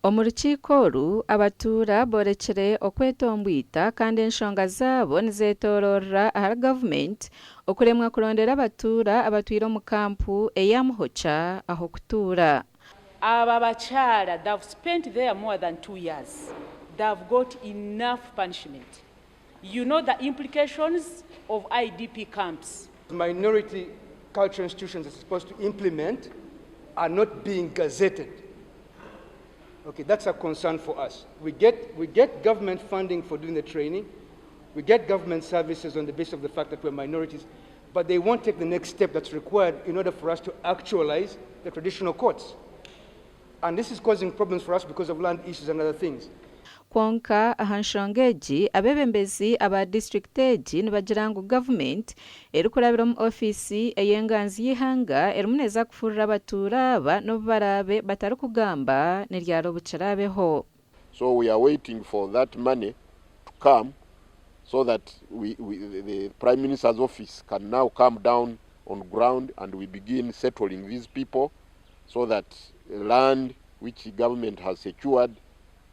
Omu rukiiko oru, abatuura boorekire okwetombwita kandi enshonga zaabo nizeetooroorera ahari gavumenti okuremwa kurondera abatuura abatwire omu kampu eya Muhokya ah'okutuura. Aba bakyala they've spent there more than 2 years. They've got enough punishment. You know the implications of IDP camps. Minority cultural institutions are supposed to implement are not being gazetted. Okay, that's a concern for us. We get government funding for doing the training. We get government services on the basis of the fact that we're minorities, but they won't take the next step that's required in order for us to actualize the traditional courts. And this is causing problems for us because of land issues and other things. Kwonka aha nshonga egi, abeebembezi aba disiturikiti egi nibagira ngu gavumenti erikurabira omu ofiisi ey'enganzi y'eihanga erimu neeza kufurira abatuura aba n'obu baraabe batarikugamba niryari obu kiraabeho. So we are waiting for that money to come so that the Prime Minister's office can now come down on ground and we begin settling these people so that land which the government has secured,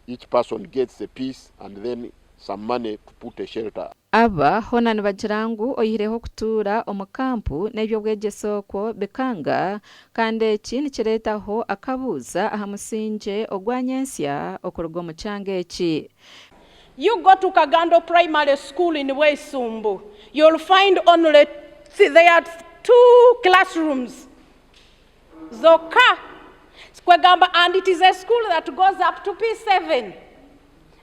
each person gets a piece and then some money to put a shelter. Aba hoona nibagira ngu oyihireho okutuura omu kampu n'eby'obwegyese okwo bikanga, kandi eki nikireetaho akabuuza aha musingye ogwa nyentsya okuruga omu kyanga eki. You go to Kagando Primary School in Bwesumbu, you'll find only there are two classrooms. Zokka. Kwegamba, and it is a school that goes up to P7.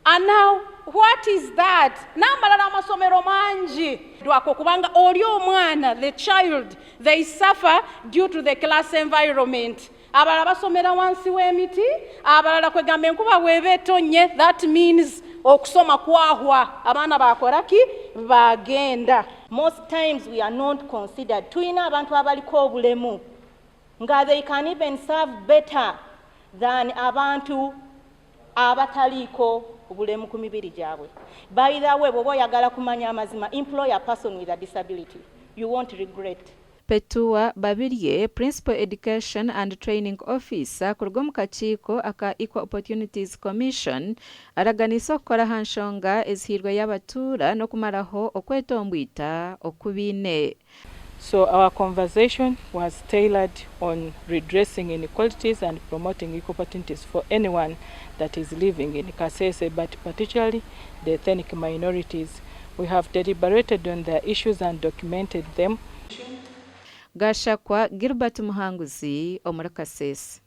And now, what is that? N'amalala amasomero mangi. Dwako kubanga oli omwana, the child, they suffer due to the class environment. Abalala basomera wansi w'emiti, abalala kwegamba enkuba bw'eba etonnye, that means okusoma kwahwa, abaana bakola ki? Bagenda. Most times we are not considered. Tulina abantu abaliko obulemu nga they can even serve better than abantu abataliiko obulemu ku mibiri gyabwe. By the way, bw'oba oyagala kumanya amazima, employ a person with a disability. You won't regret. Petua Babirye, Principal Education and Training Officer kuruga omu kakiiko aka Equal Opportunities Commission, araganiisa okukora aha nshonga ezihirwe y'abatuura n'okumaraho okwetombwita oku baine. So our conversation was tailored on redressing inequalities and promoting equal opportunities for anyone that is living in Kasese, but particularly the ethnic minorities. We have deliberated on their issues and documented them. Gashakwa Gilbert Muhanguzi omuri Kasese.